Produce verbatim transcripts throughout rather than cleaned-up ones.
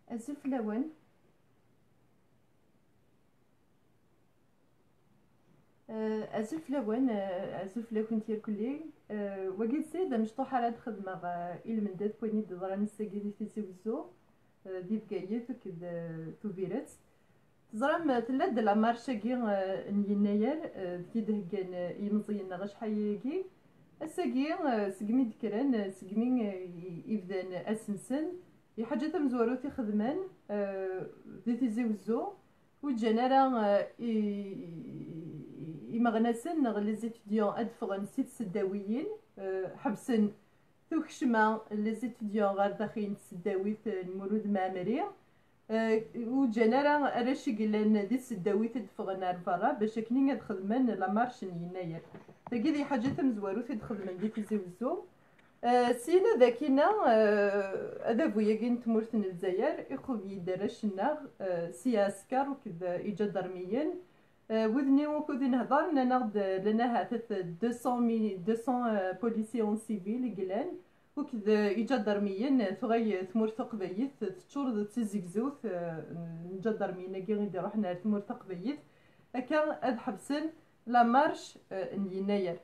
Azul fell-awen. Eh, azul fell-awen, eh, azul fell-akent irkelli. Eh, wagi d Saɛid amecṭuḥ ara d-xedmeɣ, eh, i lmendad n wayen i d-yeḍran ass-agi di Tizi Wezzu, eh, di Bgayet akked, eh, Tubiret. Teẓram, eh, tella-d la marche-agi, eh, n Yennayer, eh, deg i d-heggan, eh, yimeẓyen-nneɣ acḥal-agi. Ass-agi, eh, segmi d-kkren, eh, segmi, eh, i, i bdan ass-nsen, i ḥaǧa tamezwarut i xedmen, eh, di Tizi Wezzu, ur ǧǧan ara, eh, i, i, imeɣnasen neɣ les étudiants ad ffɣen si tseddawiyin, eh, ḥebsen tukecma les étudiants ɣer daxel n tseddawit, eh, n Mulud Mɛemmri. Eh, ur ǧǧan ara arrac i yellan di tseddawit ad ffɣen ar berra bac akken ad xedmen la marche n Yennayer. Tagi d lḥaǧa tamezwarut i d-xedmen di Tizi Wezzu. Eh, syin ad akina, eh, adabu-agi n tmurt n Lezzayer, iqub-iyi-d arrac-nneɣ, eh, s yiɛesker akked, eh, iǧadarmiyen. Eh, wid-nni ukud i nehḍer, nnan-aɣ-d, eh, llan ahat at deux cents mi-, deux cents, eh, policiers en civil i yellan, akked, eh, iǧadarmiyen, eh, tuɣal, eh, tmurt taqbaylit, eh, teččur d tizegzewt, eh, n iǧadarmiyen-agi i d-iruḥen ar tmurt taqbaylit, akka ad ḥebsen la marche, eh, n Yennayer.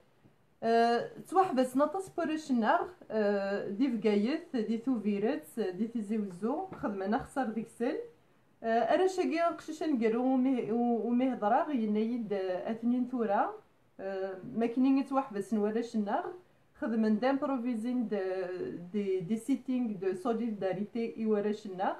Eh, ttwaḥbasen aṭas n warrac-nneɣ, eh, di Bgayet, di Tubiret, di Tizi Wezzu, xedmen axeṣṣar deg-sen. Eh, arrac-agi aqcic aneggaru umi, u-, umi hedreɣ, yenna-yi-d, eh, atnin tura, eh, makken i ttwaḥbasen warrac-nneɣ, xedmen-d improvising de, de, des sittings de solidarité i warrac-nneɣ.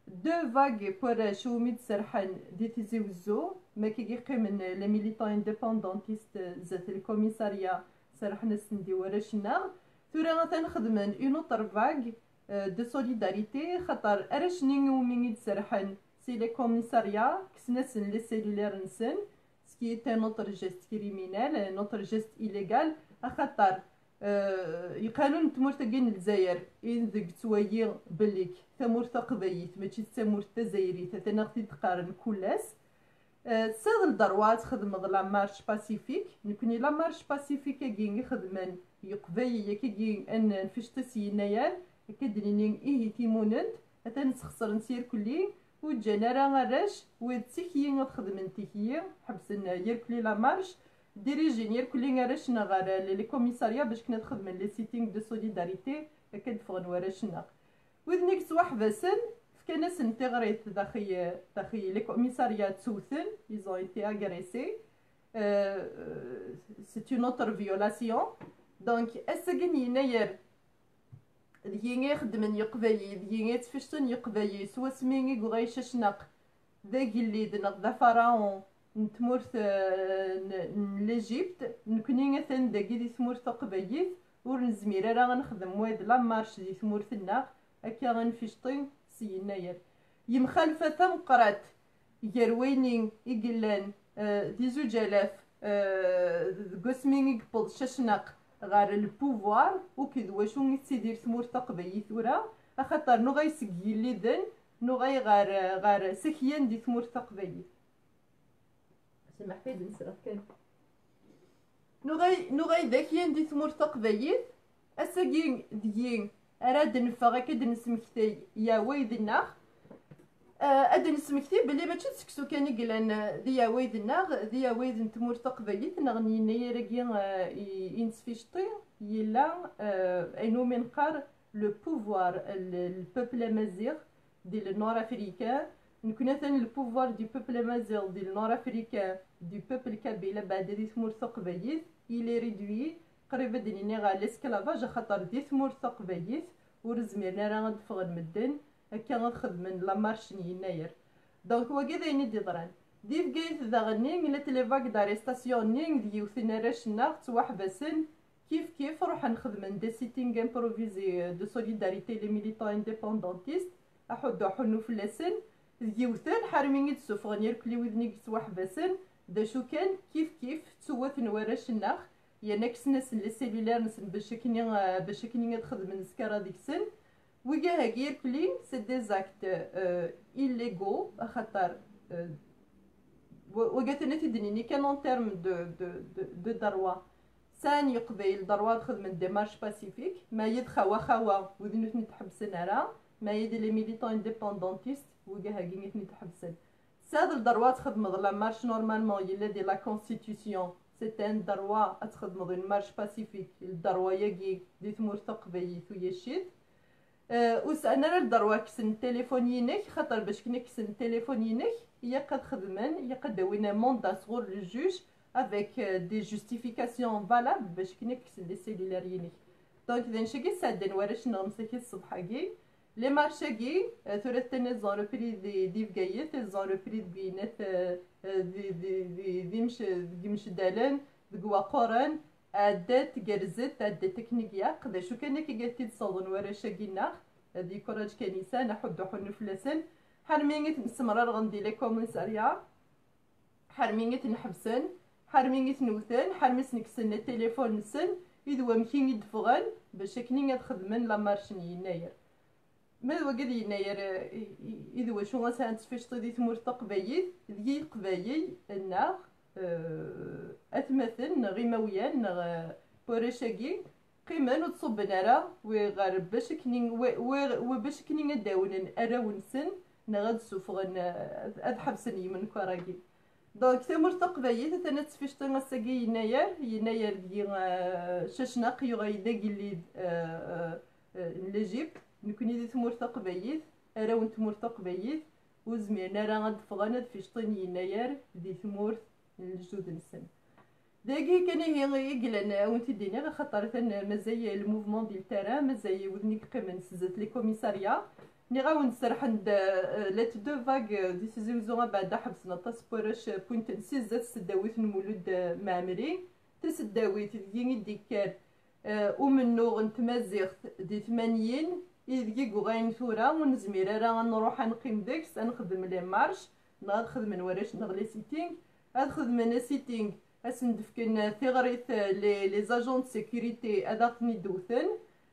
Deux vagues n warrac umi d-serḥen di Tizi Wezzu, makken i qqimen les militants indépendantistes zdat lkumisarya, serḥen-asen-d i warrac-nneɣ. Tura atan xedmen une autre vague, euh, de solidarité, xaṭer arrac-nni umi i d-serḥen si lkumisarya, kksen-asen les cellulaires-nsen, ce qui est un autre geste criminel, un autre geste illégal, axaṭer, euh, i qanun n tmurt-agi n Lezzayer, i deg ttwali belli tamurt taqbaylit mačči d tamurt tazzayrit, atan a ɣ-t-id-qqaren kul ass. Eh, tesɛiḍ lderwa ad txedmeḍ la marche pacifique. Nekni la marche pacifique-agi i xedmen Yeqbayel, akkagi ad n-, nfecṭ-as Yennayer, akka d-nini ihi timunent, atan sxeṣren s yerkelli, ur ǧǧan ara arrac, wid d tikli ad xedmen tikli, ḥebsen yerkelli la marche, dirijin yerkelli arrac-nneɣ ɣer le, le commissariat bac kan ad xedmen les sittings de solidarité, akka d-ffɣen warrac-nneɣ. Wid-nni yettwaḥbasen, fkan-asen tiɣrit daxi, daxi le commissariat, ttewten, ils ont été agressés. Euh, c'est une autre violation. Donc, ass-agi n Yennayer, deg-i i xeddmen Yeqbayel, deg-i i ttfecten Yeqbayel, s wasmi i yuɣal Cacnaq d agellid neɣ d afaraɛun n tmurt, eh, n, n l'Égypte, nekni atan dagi di tmurt taqbaylit, ur nezmir ara ad nexdem wayeḍ la marche di tmurt-nneɣ, akka ad nficṭi s Yennayer. Yemxalfa tameqqrant gar wayen i yellan, eh, di zuǧ alaf, eh, deg wasmi i yewweḍ Cacnaq ɣer le pouvoir, akked wacu i tettidir tmurt taqbaylit tura, axaṭer nuɣal seg yilliden, nuɣal ɣer, ɣer sakyan di tmurt taqbaylit. Samaḥ-iyi, nesreɣ kan. Nuɣal, nuɣal d akyan di tmurt taqbaylit, ass-agi deg-i ara d-neffeɣ akka d-nesmektay i yiɛwayed-nneɣ. Eh, ad d-nesmekti belli mačči d seksu kan i yellan, eh, di yiɛwayed-nneɣ, di yiɛwayed n tmurt taqbaylit, neɣ n Yennayer-agi, eh, i, i nettficṭi, yella, eh, ayen umi neqqar le pouvoir, le, le peuple amaziɣ, di le nord africain. Nekni atan le pouvoir du peuple amaziɣ di le nord africain, du peuple kabyle, abeɛda di tmurt taqbaylit, il est réduit, qrib ad d-nini ɣer l'esclavage, axaṭer di tmurt taqbaylit ur zmiren ara ad d-ffɣen medden akka ad xedmen la marche n Yennayer. Donc, wagi d ayen i d-yeḍran. Di Bgayet daɣenni, llant les vagues d'arrestation-nni d yiwet n arrac-nneɣ ttwaḥbasen, kif kif ruḥen xedmen des sittings improvisés de solidarité les militants indépendantistes, aḥuddu aḥunnu fell-asen, d yiwten, ḥarmi i d-ssufɣen irkelli widen i yettwaḥbasen, d acu kan, kif kif, ttewwaten warrac-nneɣ, yerna kksen-asen les cellulaires-nsen bac akken, eh, bac akken ad xedmen skaṛa deg-sen. Wigah-agi irkelli, c'est des actes, euh, illégaux, axaṭer, euh, wa-, wagaten ad t-id-nini kan en termes de, de, de, de droit. Sɛan Yeqbayel droit ad xedmen des marches pacifiques, ma yid xawa xawa, wid nutni ur ḥebbsen ara. Ma yid les militants indépendantistes, wigah-agi i ten-id-ḥebsen. Tesɛiḍ le droit ad txedmeḍ la marche, normalement yella di la constitution, c'est un droit ad txedmeḍ une marche pacifique, le droit-agi di tmurt taqbaylit ulac-it. Euh, ur sɛan ara le droit ad kksen téléphone-inek, xaṭer bac akken ad kksen téléphone-inek, ilaq ad xedmen, ilaq ad d-awin un mandat sɣur le juge avec euh, des justifications valables bac akken ad kksen les cellulaires-inek. Donc d annect-agi i sɛeddan warrac-nneɣ msakit ṣṣbeḥ-agi. Les marches-agi, euh, tura atan elles ont repris di, di Bgayet, elles ont repris deg Winat, euh, euh, di, di, di, di mc-, deg Imceddalen, deg Waqquren, ɛeddat, gerrzet, ɛeddat akken i ilaq. D acu kan akka i t-id-ssawḍen warrac-agi-nneɣ, ad yekkuraǧ kan insan, aḥuddu ḥunnu fell-asen. Ḥarmi i ten-ssemrarɣen di les commissariats, ḥarmi i ten-ḥebsen, ḥarmi i ten-wten, ḥarmi i sen-kksen téléphone-nsen, i d wamek i d-ffɣen, bac akken ad xedmen la marche n yennayer. Ma d wagi d yennayer, eh, i, i, i d wacu a sɛan tfecṭi di tmurt taqbaylit, d yiqbayel, neɣ, eh, atmaten, neɣ imawlan, neɣ, eh, warrac-agi, qqimen ur d-ṣubben ara, wi ɣer bac akken i, wi, wi, wi bac akken ad d-awnen arraw-nsen, neɣ ad d-ssuffɣen, eh, ad, ad ḥebsen yimenkar-agi. Donc, tamurt taqbaylit, atan ad tfecṭi ass-agi yennayer, yennayer deg, eh, Cacnaq, yuɣal d agellid, eh, eh, eh, n l'Égypte. Nekni di tmurt taqbaylit, arraw n tmurt taqbaylit, ur zmiren ara ad d-ffɣen ad fecṭin yennayer di tmurt n lejdud-nsen. Dagi kan ihi i yellan a wen-t-id-iniɣ, axaṭer atan mazal le mouvement di le terrain, mazal widen i yeqqimen s zdat les commissariats. Nniɣ-awen-d serḥen-d, euh, les deux vagues, euh, di Tizi Wezzu abeɛda ḥebsen aṭas n warrac, euh, wwin-ten si zdat tseddawit n Mulud, euh, Mɛemmri. Taseddawit deg i d-yekker, euh, umennuɣ n tmaziɣt di tmanyin, ideg i yuɣalen tura ur nezmir ara ad nruḥ ad neqqim deg-s, ad nexdem les marches, neɣ ad xedmen warrac-nneɣ les sittings, ad xedmen les sittings, ad sen-d-fken tiɣrit, euh, les, les agents de sécurité ad aɣ-ten-id-wten,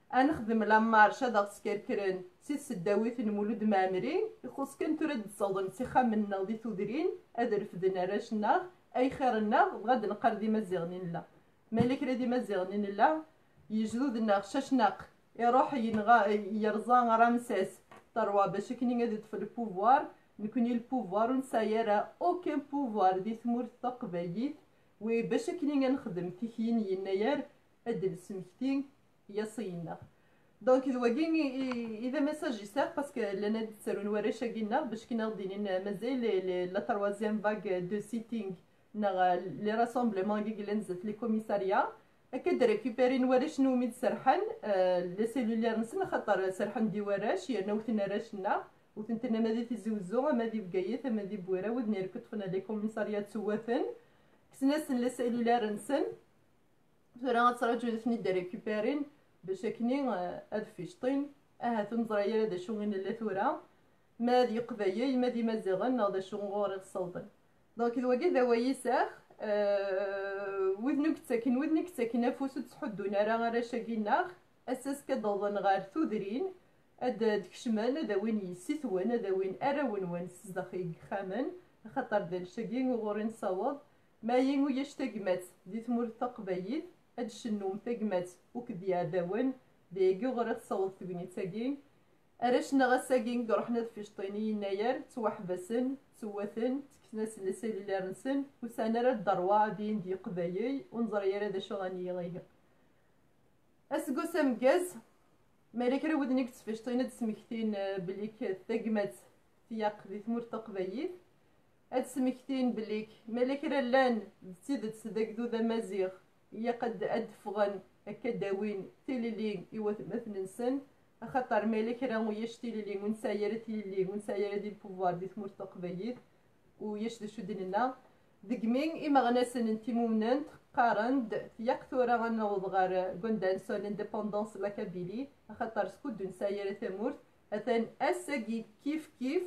ad nexdem la marche ad aɣ-skerkren si tseddawit n Mulud Mɛemmri, ixuṣ kan tura ad d-ssawḍen s ixxamen-nneɣ di tudrin, ad refden arrac-nneɣ, ayxir-nneɣ, dɣa ad d-neqqar d Imaziɣen i nella. Ma yella kra d Imaziɣen i nella, lejdud-nneɣ Cacnaq iruḥ yenɣa, yerẓa Ramsès trois bac akken ad iṭṭef le pouvoir, nekni le pouvoir ur nesɛi ara aucun pouvoir di tmurt taqbaylit, wi bac akken ad nexdem tikli n yennayer ad d-nesmekti yaṣi-nneɣ. Donc d wagi i, i, i d amessage i sɛiɣ, parce que llan ad d-ttarun warrac-agi-nneɣ bac akken ad aɣ-d-inin, euh, mazal le, le, la troisième vague de sitting neɣ, euh, les rassemblements-agi yellan zdat les commissariats. Akka ad récupérin warrac n wumi d-serḥen, euh, les cellulaires-nsen, axaṭer serḥen-d i warrac, yerna wten arrac-nneɣ, wten-ten ama di Tizi Wezzu, ama di Bgayet, ama di Bwira, widen i rkeṭfen les commissariats ttewwaten, kksen-asen les cellulaires-nsen. Tura ad ttraǧun ad ten-id-récupérin bac akken, euh, ad fficṭin. Ahat ur neẓri ara d acu i nella tura, ma d Iqbayel, ma d Imaziɣen, neɣ d acu ɣur i ɣ-ssawḍen. Donc d wagi d awal i sɛiɣ, euh, widen ur yettaken, widen i yettaken afus ur ttḥuddun ara arrac-agi-nneɣ, ass-a ad d-awḍen ɣer tudrin, ad d-kecmen, ad awin yessi-twen, ad awin arraw-nwen s zdaxel n yexxamen, axaṭer d annect-agi uɣur i nessaweḍ. Ma ulac tagmat di tmurt taqbaylit, ad d-tcennum tagmat akked yiɛdawen, d ayagi uɣur i tessaweḍ tegnit-agi. Arrac-nneɣ ass-agi i iruḥen ad fficṭin i yennayer, ttwaḥbasen, ttewwaten, ttekksen-asen les cellulaires-nsen, ur sɛin ara ddrewa ad ilin d Iqbayel, ur neẓri ara d acu ara nini ihi. Aseggas ameggaz, ma yella kra widen i yettfecṭin ad d-smektin, eh, belli k-, tagmat tyaq di tmurt taqbaylit, ad d-smektin belli k-, ma yella kra llan d tidet d agdud amaziɣ, ilaq ad, ad d-ffɣen akka ad d-awin tilelli i watmaten-nsen, axaṭer ma yella kra ulac tilelli, ur nesɛi ara tilelli, ur nesɛi ara di le pouvoir di tmurt taqbaylit, ulac d acu d-nenna. Degmi imeɣnasen n timumnent qqaren-d, yaq tura ad naweḍ ɣer Gondanso, l'indépendance de la Kabylie, axaṭer skud ur nesɛi ara tamurt, atan ass-agi kif kif,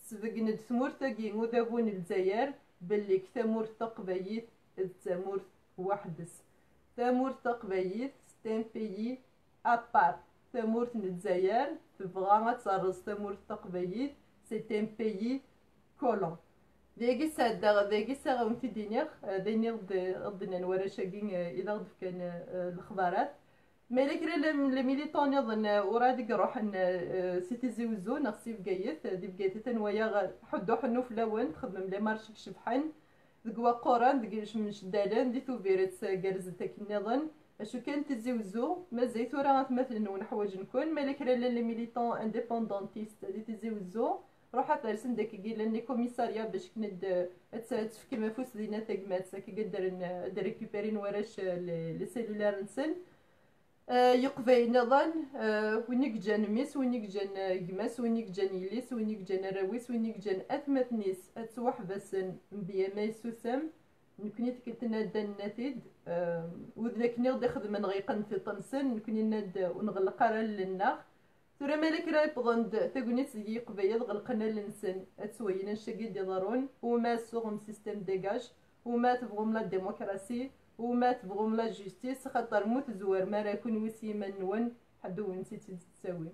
sbeggen-d tmurt-agi udabu n Lezzayer, belli tamurt taqbaylit d tamurt weḥd-s. Tamurt taqbaylit, c'est un pays à part. Tamurt n Lezzayer tebɣa ad terreẓ tamurt taqbaylit, c'est un pays colon. D ayagi sɛeddaɣ, d ayagi sɛiɣ ad wen-t-id-iniɣ, eh, d ayen i ɣ-d-, i ɣ-d-nnan warrac-agi, eh, i d aɣ-d-fkan, eh, lexbarat. Ma yella kra n les militants nniḍen, eh, urɛad i iruḥen, eh, si Tizi Wezzu neɣ si Bgayet, eh, di Bgayet atan waya, eh, ḥuddu ḥennu fell-awen, txedmem les marches icebḥen. Deg Waqquren, deg Mceddalen, di Tubiret, eh, gerrzet akken nniḍen. Acu kan, Tizi Wezzu, mazal tura atmaten-nwen ḥwaǧen-ken. Ma yella kra n les militants indépendantistes di Tizi Wezzu, ruḥet ar send akka i llan les commissariats bac akken ad, ad, ad tefkem afus dinna tagmat, akka ad ddren, ad récupérin warrac, eh, les, les cellulaires-nsen. Eh, Yeqbayel nniḍen, eh, win i yeǧǧan mmi-s, win i yeǧǧan, eh, gma-s, win i yeǧǧan yelli-s, win i yeǧǧan arraw-is, win i yeǧǧan atmaten-is, ad ttwaḥbasen, mebla ma yessusem. Nekni tikkelt-nni ad d-nenna-t-id, eh, widen akken i ɣ-d-ixedmen ɣ-iqqen tiṭ-nsen, nekni nenna-d ur nɣelleq ara allen-nneɣ. Tura ma yella kra yewwḍen-d tagnit deg Yiqbayel, ɣelqen allen-nsen ad ttwalin annect-agi d-iḍerrun, uma suɣem système dégage, uma tebɣum la démocratie, uma tebɣum la justice, axaṭer mu tezwarem ara kunwi s yiman-nwen, ḥedd ur wen-tt-id-tettawi.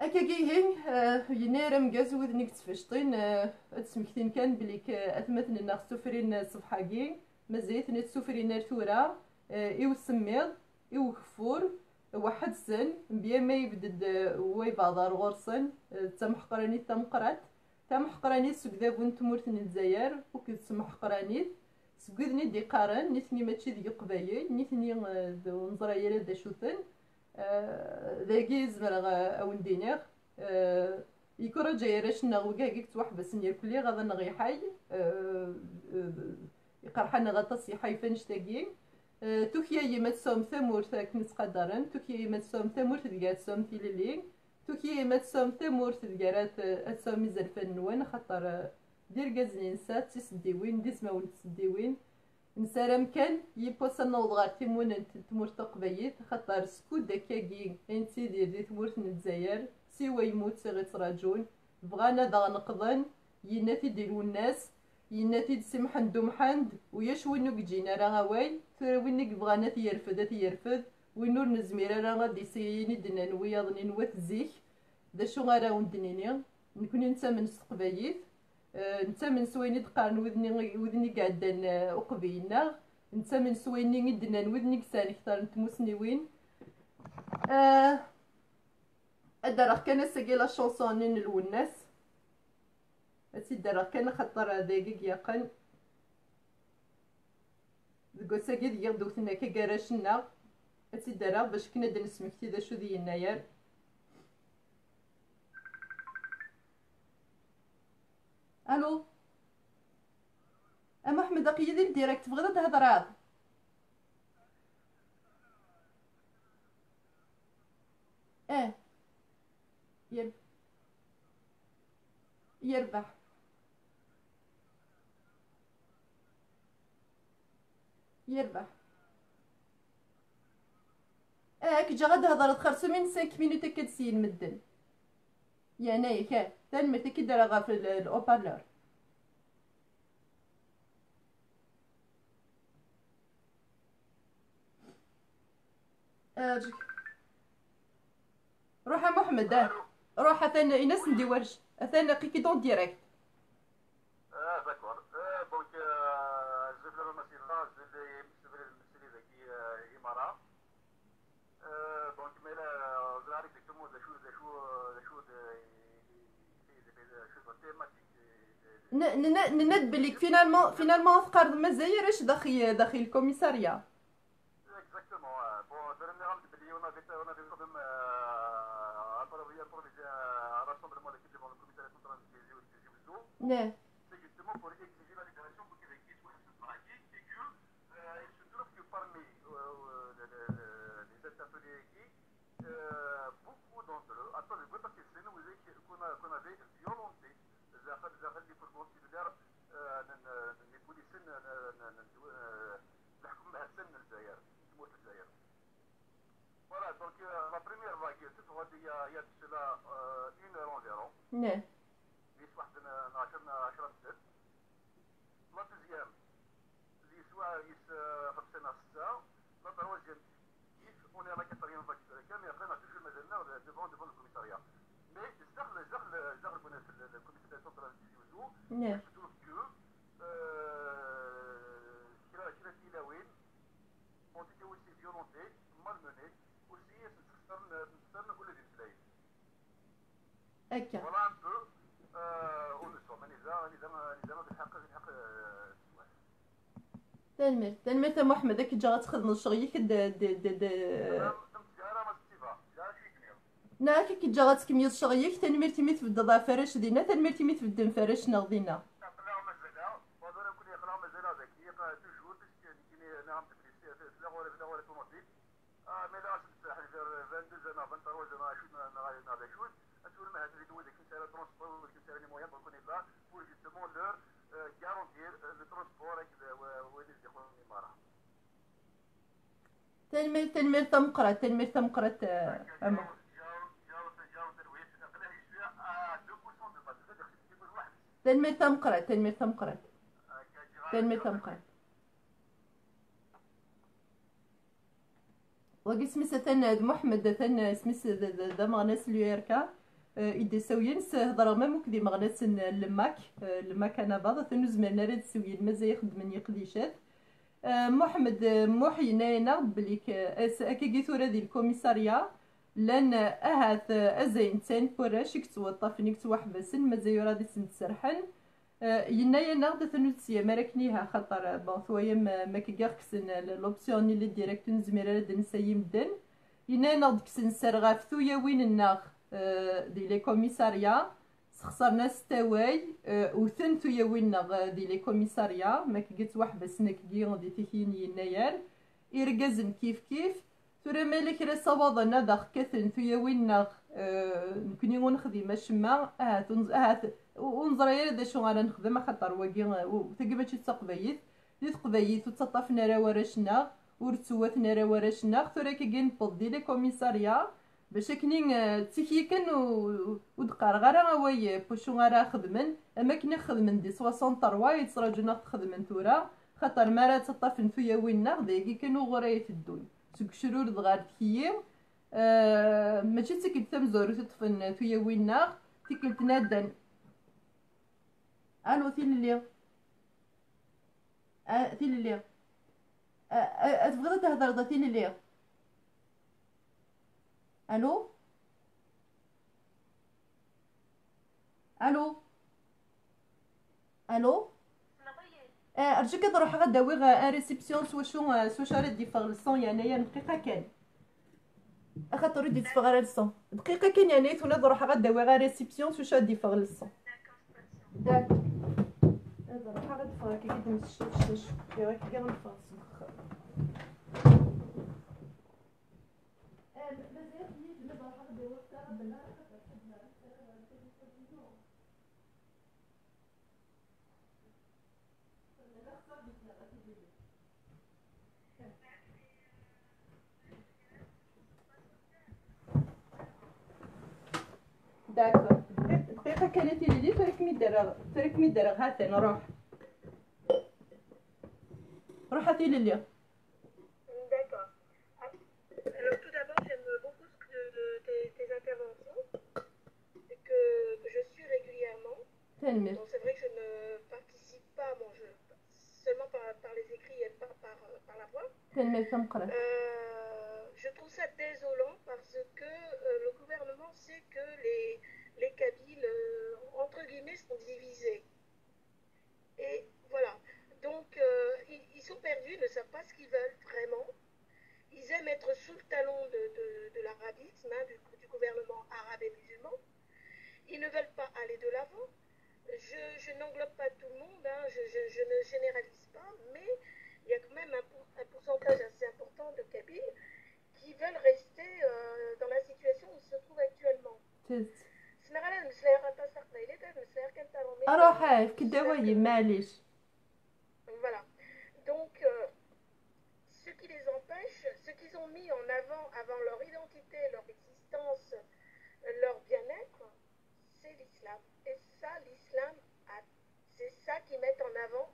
Akkagi ihi, eh, yennayer ameggaz widen i yettfecṭin, eh, ad d-smektin kan belli k-, atmaten-nneɣ ssufrin, eh, ṣṣbeḥ-agi, mazal-iten ur ssufrin ar tura, eh, i usemmiḍ, i ugeffur, weḥḥed-sen, mebla ma yebded, eh, waybaḍ ar ɣur-sen, eh, d tameḥqranit tameqqrant, tameḥqranit seg udabu n tmurt n Lezzayer, akked tmeḥqranit seg widen i d-iqqaren nitni mačči d Iqbayel, nitni, eh, d ur neẓri ara d acu-ten. Eh, dagi zemreɣ, eh, a wen-d-iniɣ, eh, ikuraǧa arrac-nneɣ wigi i yettwaḥbasen irkelli, ɣaḍen-aɣ iḥay, eh, eh, iqerḥ-aneɣ aṭas iḥay f annect-agi. Eh, tukyayem ad tesɛum tamurt akken ttqadaren, tukyayem ad tesɛum tamurt deg ara tesɛum tilelli, tukyayem ad tesɛum tamurt deg ara t-, ad tesɛum izerfan-nwen, axaṭer, eh, d irgazen i nessa, d tiseddiwin, d izmawen n tseddiwin. Nessaram kan yiwwas ad naweḍ ɣer timunent n tmurt taqbaylit, axaṭer skud akkagi i nettidir di tmurt n Lezzayer, siwa lmut i ɣ-ittraǧun, bɣan ad aɣ-neqḍen, yenna-t-id i Lwennas, yenna-t-id Si Mḥend U Mḥend, ulac win ur yeǧǧin ara awal, tura win i yebɣan ad t-yerfed, ad t-yerfed, win ur nezmir ara ad d-iseyyin i d-nnan wiyaḍ-nni n wat zik, d acu ara awen-d-nini? Nekni nettamen s teqbaylit, eh, nettamen s wayen i d-qqaren widen i, widen i iɛeddan, eh, uqbel-nneɣ, nettamen s wayen i d-nnan widen i yesɛan kter n tmusniwin. Eh, ad d-rreɣ kan ass-agi la chanson-nni n Lwennas. Ad tt-id-rreɣ kan axaṭer d ayagi i yeqqen. Deg wass-agi deg i ɣ-d-wten akka garrac-nneɣ. Ad tt-id-rreɣ bac akken ad d-nesmekti d acu d yennayer. Allô? A Muḥemmed, aql-iyi di direct, tebɣiḍ ad d-thedreḍ? Eh. Yer-, yerbeḥ. Yerbeḥ. Eh, ad k-ǧǧeɣ ad d-thedreḍ xerṣum cinq minutes akka d syin medden. Yeɛna-yak, eh. Tanemmirt, ad k-id-rreɣ ɣef l-, l-haut-parleur. Aǧ-, ruḥ a Muḥemmed, ah. Ruḥ, atan in-asen-d i warrac. Atan aql-ik-id en direct. Ah, d'accord. Euh, donc, euh, je voulais remercier là, je voulais, je voulais remercier dagi, euh, Imara. Euh, donc, mais là, euh, ẓriɣ exactement d acu, d acu, d acu d, d acu d thématique, euh, n-, n-, n-, nenna-d belli finalement, finalement teqqareḍ mazal arrac daxel, daxel lkumisarya. Exactement, ouais. Bon, je me rappelle, on avait, on avait quand même, euh, improvisé, improvisé un rassemblement de devant le commissariat central de Tizi, de Tizi Ouzou. Ne. C'est justement pour exiger la libération de Kizaki, et que, euh, il se trouve que parmi, euh, euh, les, les, les, les interpellés, euh, beaucoup d'entre eux, attends, je veux pas qu'ils se nous qu'on a, qu'on avait violenté, les affaires, les affaires du fourgon cellulaire, euh, les policiers, euh, الحكم مع السن الجزائر، تموت الجزائر. Voilà, donc, euh, la première vague, c'est vrai, il y a, il y a de cela, euh, une heure environ. Ne. Mais واحد عشرة، عشرة مدة. La deuxième, l'histoire, il se, خمسة ناس ستة. La troisième, on est à la quatrième vague, mais après, on a toujours مازلنا devant, devant le commissariat. Mais الداخل، الداخل، الداخل كنا في ال-، le commissariat central de Tizi Ouzou. Ne. Je trouve que, euh, كرا، كرا تيلاوين. Ont été aussi violentés, mal Aussi, c'est une, c'est une, ula d imeslayen. Akka. Voilà un peu. Euh, où nous sommes. Anida, anida, anida, d lḥeqq, d lḥeqq, euh, Tanemmirt, tanemmirt a Muḥemmed, ad k-ǧǧeɣ ad txedmeḍ ccɣel-ik d, d, d, d, Neɣ ad k-ǧǧeɣ ad tkemmleḍ ccɣel-ik, tanemmirt imi tbeddeḍ ɣef warrac dinna, tanemmirt imi tbeddem ɣef warrac-nneɣ dinna. Aql-aɣ mazal-aɣ, waḍu nekkni aql-aɣ mazal-aɣ dagi, eh, toujours, puisque nekkini, neɣ am teflist, eh, tella ɣur-i, tella ɣur-i ṭumubil. Ah, mais là, c'est vers vingt-deux heures, neɣ vingt-trois heures, neɣ acu, neɣ, neɣ, neɣ d acu, ad tura ma ahat d wid akken sɛan transport, wid akken sɛan les moyens, donc on est là pour justement leur, euh, garantir, euh, le transport avec le, w-, wid i d-iqqlen imarra. Tanemmirt, tanemmirt tameqqrant, tanemmirt tameqqrant, eh, a Muḥ. Tanemmirt tameqqrant, tanemmirt tameqqrant. Tanemmirt tameqqrant. Wagi isem-is atan d Muḥemmed, atan isem-is d, d, d ameɣnas n l'U R K, eh, i d-isawyen, s-, hedreɣ mam akked imeɣnasen n l'M A C, eh, l'M A C anabaḍ, atan ur zmiren ara ad sawyen, mazal ixeddmen yiqdicat. Eh, Muḥemmed, eh, Muḥ yenna-yaneɣ-d belli k-, as-, akkagi tura di lkumisarya llan, eh, ahat, eh, azay n tesɛin n warrac i yettwaṭṭafen, i yettwaḥbasen, mazal ur ad sen-d-serḥen. Eh, yenna-yaneɣ-d atan ur d-tessiyam ara akken ihi, axaṭer, eh, bon, twayam, eh, ma akka i ɣ-kksen, eh, l'option-nni n le direct, ur nezmir ara ad d-nessay i medden. Yenna-yaneɣ-d kksen sser ɣef tuyawin-nneɣ, eh, di les commissariats, sxeṣren-as taway, eh, wten tuyawin-nneɣ, eh, di les commissariats, ma akka i ttwaḥbasen akkagi di tikli n yennayer. Irgazen kif kif. Tura ma yella kra ssawaḍen ad aɣ-kkaten tuyawin-nneɣ, eh, nekkni ur nexdim acemma, ahat ur nẓ-, ahat u-, ur neẓri ara d acu ara nexdem, axaṭer wagi, eh, u-, tagi mačči d taqbaylit. Di teqbaylit ur ttaṭṭafen ara warrac-nneɣ, ur ttewwaten ara warrac-nneɣ. Tura akkagi newweḍ di les commissariats, bac akken, eh, d tikli kan u-, u-, ur d-qqareɣ ara away, eh, pucu ara xedmen, am akken i xedmen di soixante-trois i ttṛaǧun ad ɣ-t-xedmen tura, xaṭer mi ara ttaṭṭafen tuyawin-nneɣ, d ayagi kan uɣur ay teddun. Seg ucrured ɣer tkeyyir, eh, mačči d tikkelt tamezwarut i ṭṭfen tuyawin-nneɣ, tikkelt naddan. Alo, tilelli. Ah, tilelli. Ah, ah, ah, tebɣiḍ ad thedreḍ a tilelli? Alo? Alo? Alo? Eh, rǧu kan ad ruḥeɣ ad d-awiɣ, eh, ar réception s wacu, eh, s wacu ara d-yeffeɣ le son, yeɛni, ya dqiqa kan. Axaṭer ur d-yetteffeɣ ara le son. Dqiqa kan, yeɛni, tura ad ruḥeɣ ad d-awiɣ ar réception s wacu ara d-yeffeɣ le son. D'accord. Ad ruḥeɣ ad d-ffɣeɣ akka, ad d-nesseccucec. Akka, akka ad neffeɣ seg uxxam. Eh, mazal-iyi d ma ad ruḥeɣ ad d-awiɣ taɣabla, axaṭer ḥedd ma ara tt-awiɣ ɣer téléphone-inu. D'accord. Dqiqa kan a tilelli, tura kem-id-rreɣ, tura kem-id-rreɣ, ha-t-an, ruḥ. Ruḥ a tilelli. D'accord. Alors, tout d'abord, j'aime beaucoup ce que, tes, tes interventions, que, que je suis régulièrement. Tanemmirt. Bon, c'est vrai que je ne participe pas, bon, je, seulement par, par les écrits et pas par, par la voix. Tanemmirt tameqqrant. Euh, je trouve ça désolant parce que, euh, le gouvernement sait que les, les Kabyles, euh, entre guillemets, sont divisés. Et voilà. Donc, euh, ils, ils sont perdus, ils ne savent pas ce qu'ils veulent vraiment. Ils aiment être sous le talon de, de, de l'arabisme, hein, du, du gouvernement arabe et musulman. Ils ne veulent pas aller de l'avant. Je, je n'englobe pas tout le monde, hein, je, je, je ne généralise pas, mais il y a quand même un, pour- un pourcentage assez important de Kabyles qui veulent rester, euh, dans la situation où ils se trouvent actuellement. Tidet. Ssneɣ ara ad meslayeɣ aṭas taqbaylit, ad meslayeɣ kan taṛumit. Aruḥ, eh, efk-d awal, maɛlic. Voilà. Donc, euh, ce qui les empêche, ce qu'ils ont mis en avant avant leur identité, leur existence, leur bien-être, c'est l'islam. Et ça, l'islam, a- c'est ça qu'ils mettent en avant.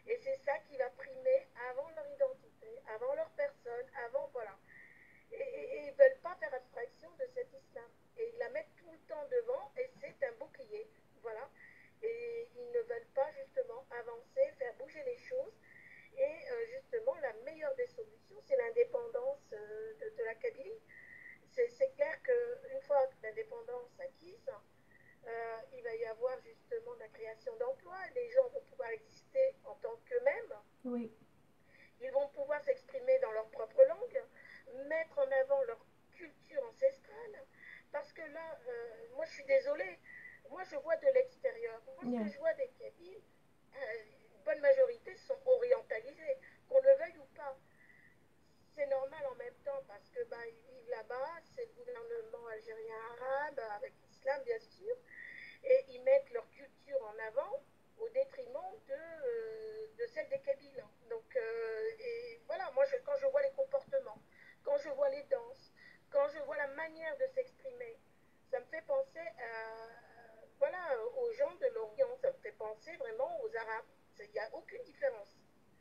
Et c'est ça qui va primer avant leur identité, avant leur personne, avant, voilà. Et, et- et ils veulent pas faire abstraction de cet islam. Et ils la mettent tout le temps devant, et c'est un bouclier. Voilà. Et ils ne veulent pas justement avancer Je suis désolée. Moi, je vois de l'extérieur. Moi, ce que je vois des Kabyles, euh, une bonne majorité sont orientalisés, qu'on le veuille ou pas. C'est normal en même temps parce que bah, ils vivent là-bas, c'est le gouvernement algérien arabe avec l'islam, bien sûr, et ils mettent leur culture en avant au détriment de, euh, de celle des Kabyles. Donc, euh, et voilà, moi, je, quand je vois les comportements, quand je vois les danses, quand je vois la manière de s'exprimer, ça me fait penser à, voilà, aux gens de l'Orient, ça me fait penser vraiment aux Arabes. Il n'y a aucune différence.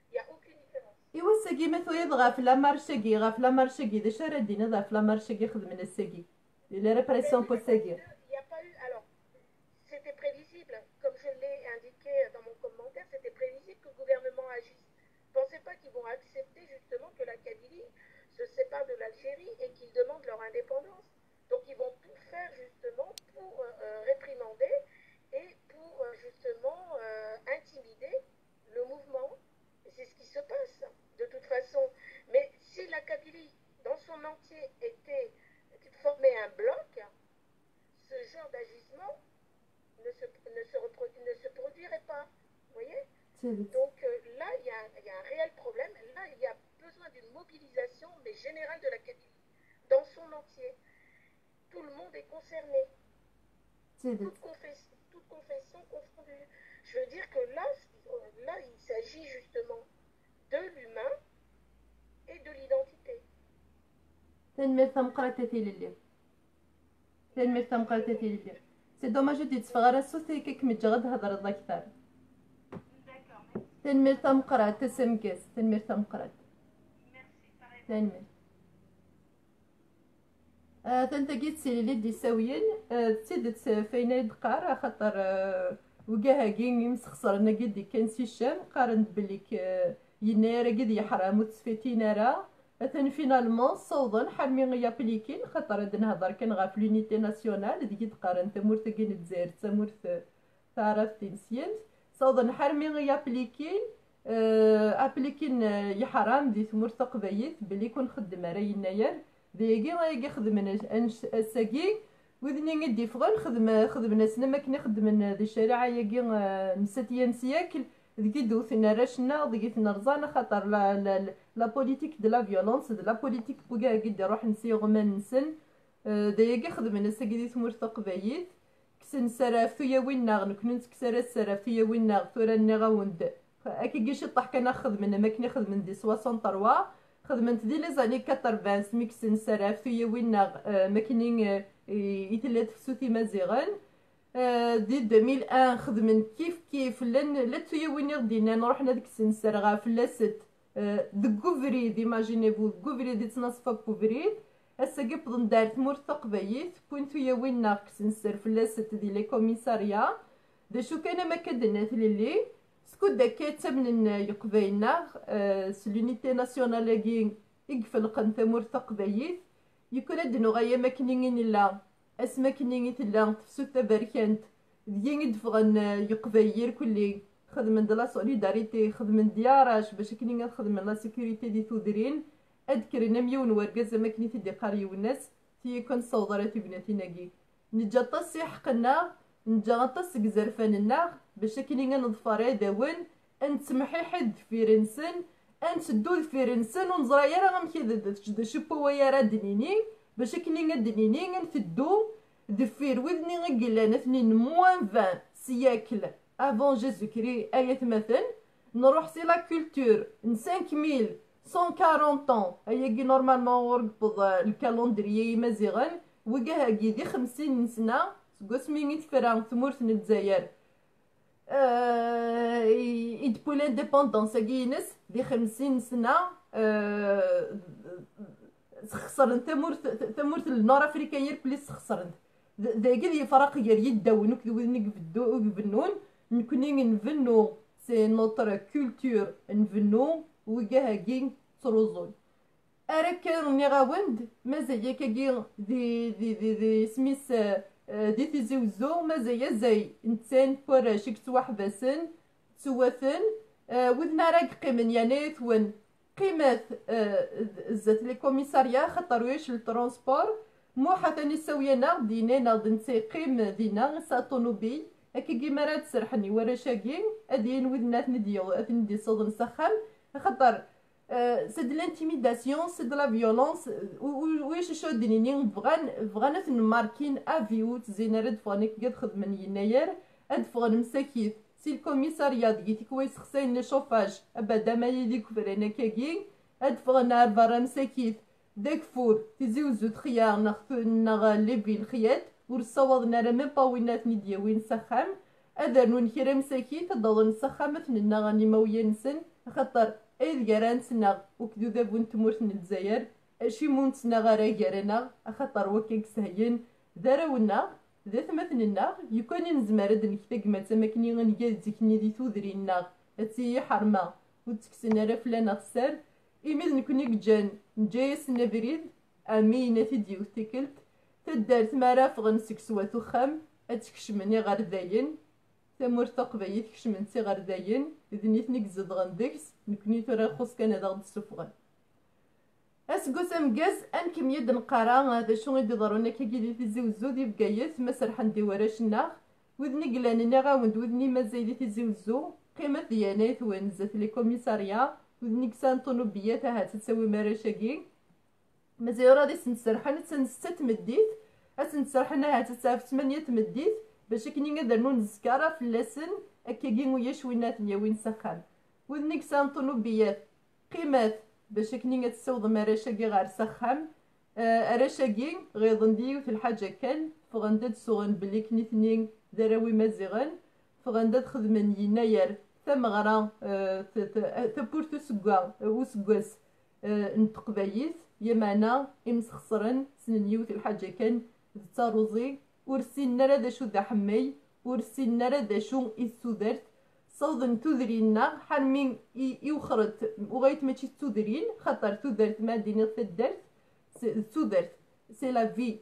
Il n'y a aucune différence. Iwa sagi ma tuyaḍ ɣef la marche-agi, ɣef la marche-agi, d acu ara d-tiniḍ ɣef la marche-agi xedmen ass-agi? Di la répression n wass-agi. Il n'y a pas eu, alors, c'était prévisible, comme je l'ai indiqué dans mon commentaire, c'était prévisible que le gouvernement agisse. Je ne pensais pas qu'ils vont accepter justement que la Kabylie se sépare de l'Algérie et qu'ils demandent leur indépendance. Donc ils vont tout faire justement pour euh, réprimander et pour euh, justement euh, intimider le mouvement. Et c'est ce qui se passe de toute façon. Mais si la Kabylie, dans son entier, était formée un bloc, ce genre d'agissement ne se, ne se, ne se produirait pas. Vous voyez? Donc euh, là, il y, a, il y, a un réel problème. Là, il y a besoin d'une mobilisation, mais générale de la Kabylie, dans son entier. Tout le monde est concerné. Toute confession, toute confession confondue. Je veux dire que là, là, il s'agit justement de l'humain et de l'identité. Tanemmirt tameqqrant a Tilelli. Tanemmirt tameqqrant a Tilelli. C'est dommage ur d-yetteffeɣ ara ṣṣut, akka kem-ǧǧeɣ ad d-thedreḍ akter. Tanemmirt tameqqrant a Samgas. Tanemmirt tameqqrant. Tanemmirt. Atan tagi d tilelli d-isawyen. D tidet, ɣef ayen ay d-qqar, axaṭer wigah-agi imsexṣren-agi d-ikkan si Ccam, qqaren-d belli yennayer-agi d yeḥram, ur ttfitin ara. Atan finalement ssawḍen ḥarmi i aplikin, xaṭer ad nehder kan ɣef l'unité nationale, deg i d-qqaren tamurt-agi n Lezzayer d tamurt taɛrabt tineslemt. Ssawḍen ḥarmi i aplikin, aplikin yeḥram di tmurt taqbaylit, belli ur nxeddem ara yennayer. Dayagi ayagi xedmen ass-agi. Wid-nni i d-iffɣen xedmen-asen am akken i xeddmen di ccariɛa-agi n septième siècle, deg i d-wten arrac-nneɣ, deg i ten-rẓan, axaṭer la politique de la violence d la politique n wigah-agi d-iruḥen s yiɣumman-nsen. Dayagi xedmen ass-agi di tmurt taqbaylit. Kksen sser ɣef tuyawin-nneɣ, nekni ur nettekkes ara sser ɣef tuyawin-nneɣ, tura nniɣ-awen-d. Akkagi ciṭṭaḥ kan ad xedmen am akken i xedmen di soixante-trois, xedmen-t di les années quatre-vingts mi kksen sser ɣef tuyawin-nneɣ, am akken i tella tefsut imaziɣen. Di deux mille un xedmen kif kif, llan la tuyawin i ɣ-d-yennan ruḥen ad kksen sser ɣef fell-asent. Deg ubrid, imaginez-vous, deg ubrid yettnaṣfa deg ubrid, ass-agi wwḍen-d ar tmurt taqbaylit, wwin tuyawin-nneɣ kksen sser fell-asent di les commissariats. D acu kan, am akka d-tenna Tilelli, skud akka ttamnen yeqbayel-nneɣ s l'unité nationale-agi i ifelqen tamurt taqbaylit, yukan ad d-nuɣal am akken i nella. Asmi akkenni i tella tefsut taberkant, deg-i i d-ffɣen yeqbayel irkelli, xedmen-d la solidarité, xedmen-d yarac bac akkenni ad xedmen la sécurité di tudrin, ad d-kkren am yiwen wergaz am akken i t-id-iqqar yiwen ass, tiyakka ur nessaweḍ ara tignatin-agi. Neǧǧa aṭas si ḥeqq-nneɣ, neǧǧa aṭas seg izerfan-nneɣ, bac akkenni ad neḍfer iɛdawen, ad nettemḥiḥid deffir-nsen, ad nteddu deffir-nsen, ur neẓri ara amek d acu n wawal ara d-nini, bac akken ad d-nini ad nteddu deffir wid-nni i yellan atnin moins vingt siècle avant Jésus-Christ, ay atmaten, nruḥ si la culture n cinq mille cent quarante ans, ayagi normalement ur yewweḍ le calendrier imaziɣen, wigah-agi di xemsin n sna seg wasmi i tefra tmurt n Lezzayer. I depuis l'indépendance-agi-ines di xemsin sna, sxesren tamurt, tamurt n Nord Africa irkelli sxesren. Dagi d yifraq gar yiddawen akked widen i ibennun. Nekni nbennu, c'est notre culture, nbennu, wigah-agi ttruẓun. Ara kker nniɣ-awen-d, mazal akkagi di, di, di, di isem-is, di Tizi Wezzu, mazal azay n ttan n warrac i yettwaḥbasen, ttwaten, widen ara yeqqimen yerna-yatwen qqimet zdat les commissariats, xaṭer ulac le transport, Muḥ atan issawi-aneɣ-d, yenna-aneɣ-d netta yeqqim dinna, yesɛa ṭunubil. Akkagi mi ara d-serḥen i warrac-agi, ad yini widen ad ten-id-yaw-, ad ten-id-yessaḍen s axxam, axaṭer, euh, c'est de l'intimidation, c'est de la violence, u, u, u acu ad d-nini, bɣan, bɣan ad ten-markin à vie, ur ttezin ara ad ffɣen akka ad xedmen yennayer, ad ffɣen msakit. Si lkumisarya deg tikwal sexsayen le chauffage, abada ma yili kufran akkagi, ad ffɣen ar berra msakit. D ageffur, Tizi Uzzu texya neɣ tu-, neɣ Lévy lexyat, ur ssawaḍen ara même pas win ad ten-id-yawin s axxam. Ad rnun kra msakit, ad d-awḍen s axxam, ad ten-nnaɣen imawlan-nsen, axaṭer aydeg ara nettnaɣ akked udabu n tmurt n Lezzayer, acimi ur nettnaɣ ara gar-aneɣ, axaṭer wakka i yesheyyen d arraw-nneɣ, d atmaten-nneɣ, lukan i nezmer ad neg tagmat am akken i nga zik-nni di tudrin-nneɣ, ad tili ḥerma, ur ttekksen ara fell-aneɣ sser, imi d nekkni i yeǧǧan, neǧǧa-yasen abrid, ami yenna t-id-yiwet tikkelt, taddart mi ara ffɣen seg swat uxxam, ad tt-kecmen iɣerdayen, tamurt taqbaylit kecmen-tt iɣerdayen, d nitni i izedɣen deg-s, nekkni tura ixuṣ kan ad aɣ-d-ssufɣen. Aseggas ameggaz, ad nkemmel ad nqara d acu i d-iḍerrun akkagi di Tizi Uzzu di Bgayet, ma serḥen-d i warrac-nneɣ. Widen i yellan, nniɣ-awen-d, widen i mazal di Tizi Uzzu, qqimet di yeɛnayet-wen zdat le commissariat, widen i yesɛan ṭunubilat, ahat ad tawim arrac-agi. Mazal ur ad sen-serḥen, attan ssetta tmeddit, ad sen-serḥen ahat ad tɛef tmanya tmeddit, bac akken ad rnun zkara fell-asen, akkagi ulac win ad ten-yawin s axxam. Widen i yesɛan ṭunubilat, qqimet, bac akken ad tessawḍem arrac-agi ɣer s axxam. Eh, arrac-agi ɣiḍen-d yiwet lḥaǧa kan, ffɣen-d ad d-suɣen belli nitni d arraw imaziɣen, ffɣen-d ad xedmen yennayer tameɣra, eh, t-, t-, eh, tawwurt usegga-, eh, useggas, eh, n teqbaylit, lameɛna imsexṣren ssnen yiwet lḥaǧa kan, d taruẓi, ur ssinen ara d acu d aḥemmay, ur ssinen ara d acu i d tudert, ssawḍen tudrin-nneɣ ḥarmi i, i wexret, uɣayet mačči d tudrin, xaṭer tudert ma ad d-iniɣ taddart, s-, d tudert, c'est la vie.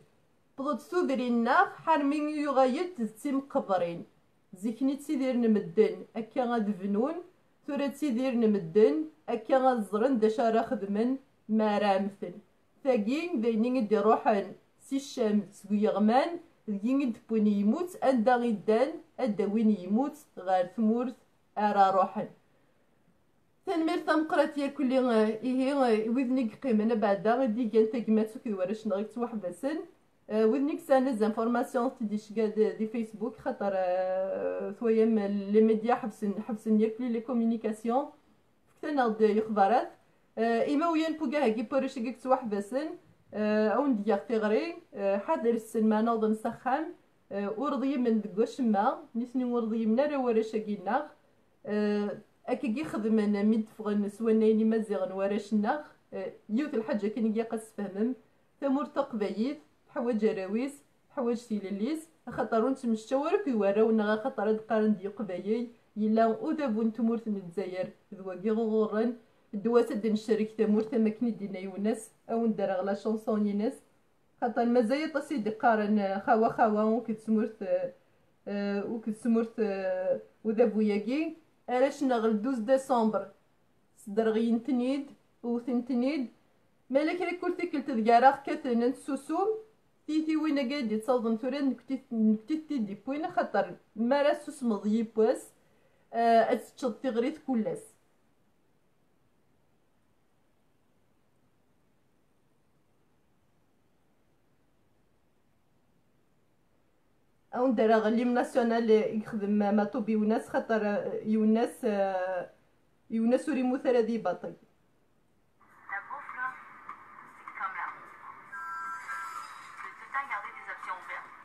Wwḍent tudrin-nneɣ ḥarmi i uɣayet d timqeḍrin. Zik-nni ttidiren medden akka ad bnun, tura ttidiren medden akka ad ẓren d acu ara xedmen mi ara mmten. Tagi d ayen i d-iruḥen si Ccam seg yeɣman, deg i d-wwin yemmut, anda i ddan ad d-awin yemmut ɣer tmurt ara ruḥen. Tanemmirt tameqqrant irkelli, eh, ihi, eh, i widen i yeqqimen abeɛda i d-igan tagmat akked warrac-nneɣ i yettwaḥbasen. Eh, widen i yesɛan les informations, ad t-id-iceggeɛ di, di Facebook, xaṭer, eh, twayam, eh, les médias ḥebsen, ḥebsen irkelli les communications. Fket-aneɣ-d ixbarat. Eh, imawlan n wugah-agi n warrac-agi i yettwaḥbasen, eh, a wen-d-geɣ tiɣri, eh, ḥader ssen ma nawḍen s axxam, eh, ur ḍyimen deg wacemma, nitni ur ḍyimen ara warrac-agi-nneɣ. Eh, akkagi xedmen mi d-ffɣen s wannayen imaziɣen warrac-nneɣ. Eh, yiwet lḥaǧa kan i ilaq ad s-tfehmem, tamurt taqbaylit teḥwaǧ arraw-is, teḥwaǧ tilelli-s, axaṭer ur nettmecčaw ara akked warraw-nneɣ, axaṭer ad qqaren d Iqbayel, yella udabu n tmurt n Lezzayer, d wagi i ɣ-iɣurren. Ddwa-s ad d-necrek tamurt, am akken i d-yenna Yunes, a wen-d-rreɣ la chanson-ines. Xaṭer mazal aṭas i d-iqqaren, eh, xawa xawa, akked tmurt, eh, eh, akked tmurt, eh, udabu-agi. Arrac-nneɣ le douze décembre sderɣlen-ten-id, wten-ten-id. Ma yella kra kul tikkelt deg ara kkaten ad nsusum, tiytiwin-agi i d-yettawḍen tura, nekti, nekti t-id-iwwin, axaṭer mi ara tessusmeḍ yiwwas, eh, ad teččeḍ tiɣrit kul ass. A wen-d-rreɣ l'hymne national i yexdem Maṭub Yunes, xaṭer, eh, Yunes, eh, Yunes ur immut ara di baṭel. La bouffe, là, c'est comme la honte. De tout le temps garder des options ouvertes.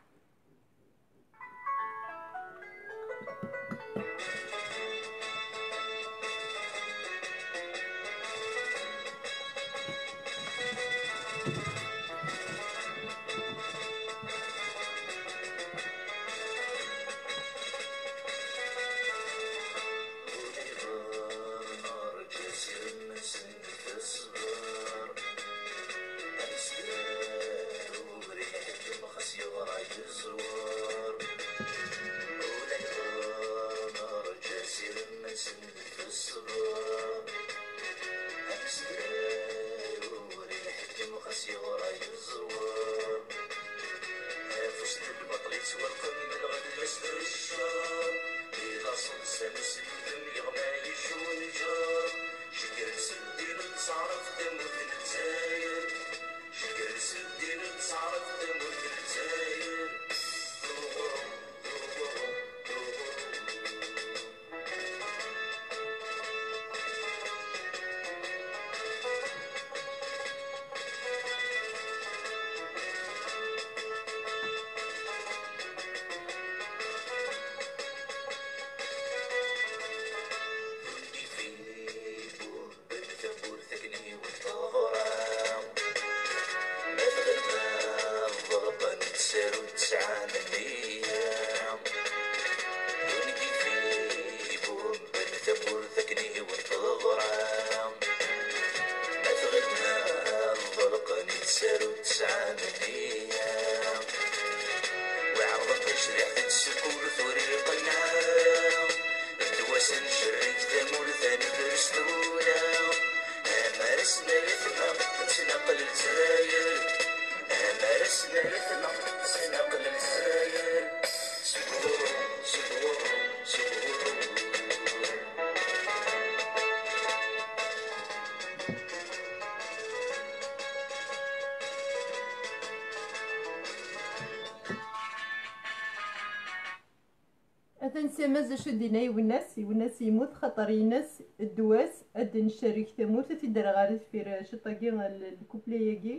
Atan Sima d acu d-yenna Iwennas, Iwennas yemmut xaṭer yenna-s ddwa-s ad d-ncerreg tamurt, ad t-id-rreɣ ɣer deffir, eh, ciṭ-agi, l-, lkupli-agi.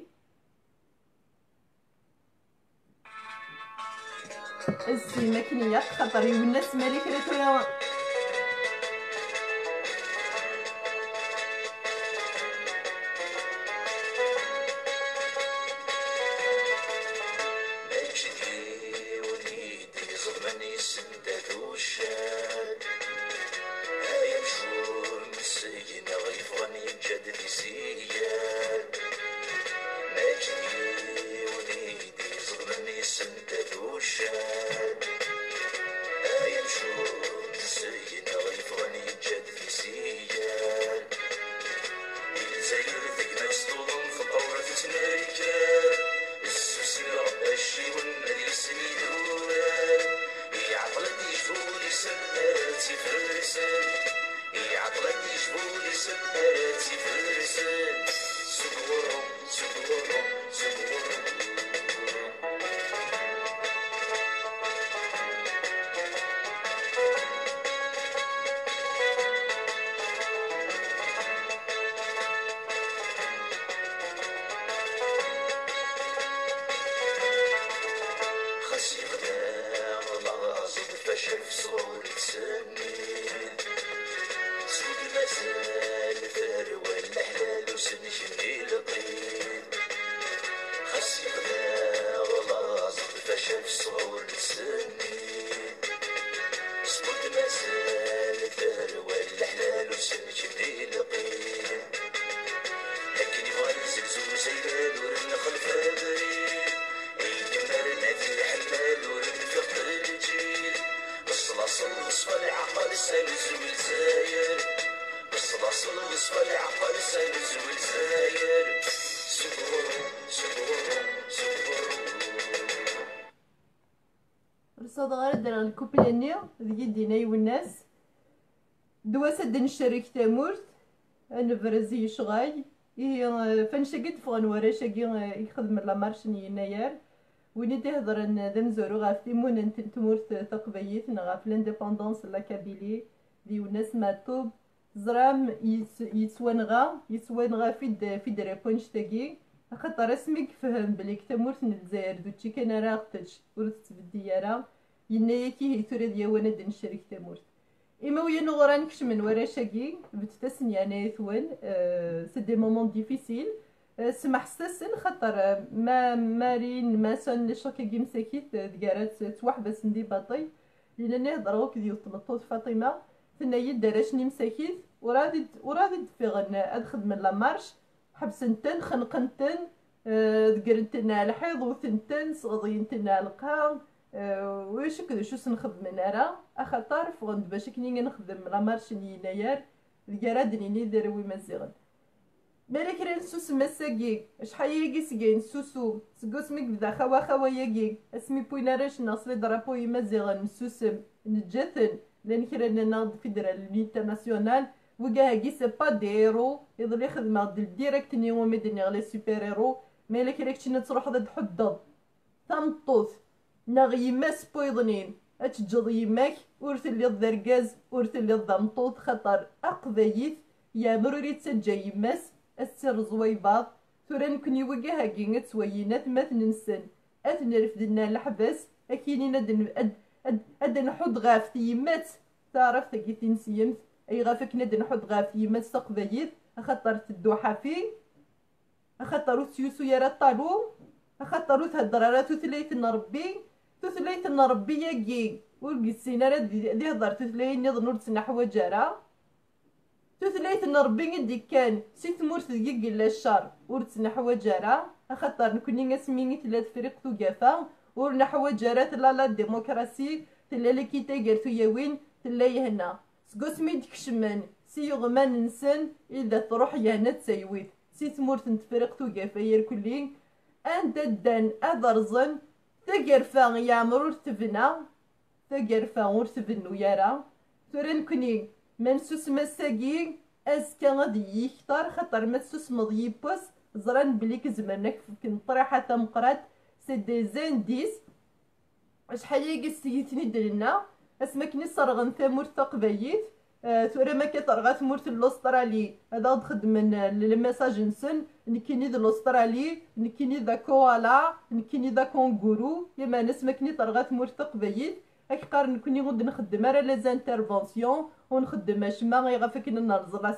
Sima akken ilaq, xaṭer Iwennas mala kra tura. Mačči d yiwen i d-iẓeḍmen yessendat uccen. Ay amcum seg-neɣ yeffɣen yeǧǧa-d tisigan. Mačči d yiwen i d-iẓeḍmen yessendat uccen. Ay amcum seg-neɣ yeffɣen yeǧǧa-d tisigan. Di Lezzayer tegma-s tuḍen, teṭṭawra tettmerkar. Ssusmeɣ acciwen ad yesmidurar. Iɛeṭṭel-d yecbu-d isem ara tt-ifersen. Iɛeṭṭel-d yecbu-d isem ara tt-ifersen. Seg ɣur-m, seg ɣur-m, seg ɣur-m. Xas yexda laẓ d facal f ṣṣur yettsemmi. Skud mazal terwa leḥlal ur s-nekni lqid. Xas yexda laẓ d facal f ṣṣur yettsemmi. Skud mazal terwa leḥlal ur s-nekni lqid. Akken yebɣa yezrezu uzaylan ur nxelf abrid. Ikemmaren ad iḥemmel ur nfiq lǧil. Leṣlaṣel weṣfa leɛqel s anezwi Lezzayer. Leṣlaṣel weṣfa leɛqel s anezwi Lezzayer. Seg ɣur-m, seg ɣur-m, seg ɣur-m. Ur ṣadeɣ ara ddreɣ lkupli-nni deg i d-yenna Iwennas. Ddwa-s ad d-ncerreg tamurt, ad nebrez i yecɣal. Ihi, eh, f annect-agi d-ffɣen warrac-agi, eh, i ixedmen la marche n Yennayer. Win i d-ihedren d amezwaru ɣef timunent n tmurt taqbaylit neɣ ɣef l'indépendance n la Kabylie, d Iwennas Meɛtub. Teẓram, yet-, yettwanɣa, yettwanɣa fi d-, fi d-, rap annect-agi, axaṭer asmi yefhem belli deg tamurt n Lezzayer d učči kan ara aɣ-tečč, ur tettbeddi ara, yenna-yak ihi tura d yawan ad d-ncerreg tamurt. Imawlan uɣran kecmen warrac-agi, beddtet-asen yeɛnaya-twen, euh, c'est des moments difficiles. Euh, smeḥset-asen, xaṭer, euh, ma Marin, Mason, les chocs-agi msakit, euh, deg ara tt-, ttwaḥbasen di baṭel. Llinna-nni hedreɣ akked yiwet tmeṭṭut, Faṭima, tenna-yi-d arrac-nni msakit, ur ɛad i d-, ur ɛad i d-ffiɣen ad xedmen la marche, ḥebsen-ten, xenqen-ten, euh, degren-ten ar lḥiḍ, wten-ten, sɣeḍyen-ten ar lqaɛ, euh, ulac akk d acu sen-xedmen ara, axaṭer ffɣen-d bac akken i nexdem la marche n Yennayer, deg ara d-nini d arraw imaziɣen. Ma yella kra nessusem ass-agi, acḥal ayagi seg ay nessusum, seg wasmi i yebda xawa xawa-yagi, asmi wwin arrac-nneɣ s les drapeaux imaziɣen, nessusem, neǧǧa-ten, llan kra nnan-aɣ-d fédéral, l'unité nationale, wigah-agi c'est pas des héros, iḍelli xedmeɣ-d le direct-nni umi d-nniɣ les super-héros, ma yella kra keččini ad truḥeḍ ad tḥuddeḍ tameṭṭut neɣ yemma-s n wayeḍnin, ad teǧǧeḍ yemma-k, ur telliḍ d argaz, ur telliḍ d ameṭṭut, xaṭer aqbayit yeɛmer ur yettaǧǧa yemma-s ad s-tirreẓ waybaḍ. Tura nekni wigah-agi ad ttwalin atmaten-nsen, ad ten-refden ar leḥbas, ad k-inin ad n-, ad, ad, ad nḥudd ɣef tyemmat taɛrabt-agi tineslemt. Ayɣef akken ad nḥudd ɣef tyemmat taqbayit? Axaṭer tedduḥ ḥafi. Axaṭer ur ttlusu ara ṭṭalu, axaṭer ur thedder ara tutlayt n Ṛebbi. Tutlayt n Ṛebbi-agi ur yessin ara ad, ad ihder tutlayin nniḍen ur tt-neḥwaǧ ara. Tutlayt n Ṛebbi i d-ikkan si tmurt deg i yella ccer ur tt-neḥwaǧ ara, axaṭer nekni asmi i tella Tefriqt Ugafa ur neḥwaǧ ara, tella la démocratie, tella l'équité gar tuyawin, tella lehna. Seg wasmi i d-kecmen s yiɣman-nsen i d truḥ lehna d taywit si tmurt n Tefriqt Ugafa irkelli, anda ddan ad rẓen tagerfa yeɛmer ur tebna, tagerfa ur tbennu ara. Tura nekni ma nessusem ass-agi, azekka ad iyi-ikter, xaṭer ma tessusmeḍ yiwwas, ẓran belli k-, zemren ad k-fken ṭṭriḥa tameqqrant, c'est des indices. Acḥal ayagi seg i ten-id-nenna, Asmi akken i sserɣen tamurt taqbaylit, eh, tura ma akka terɣa tmurt n l'Australie, ad aɣ-d-xedmen, eh, le message-nsen, nekkini d l'Australie, nekkini d akoala, nekkini d akanguru. Yeɛni asmi akken i terɣa tmurt taqbaylit, ad k-qqaren nekkni ur d-nxeddem ara les interventions, ur nxeddem acemma iɣef akken ad nerẓ la,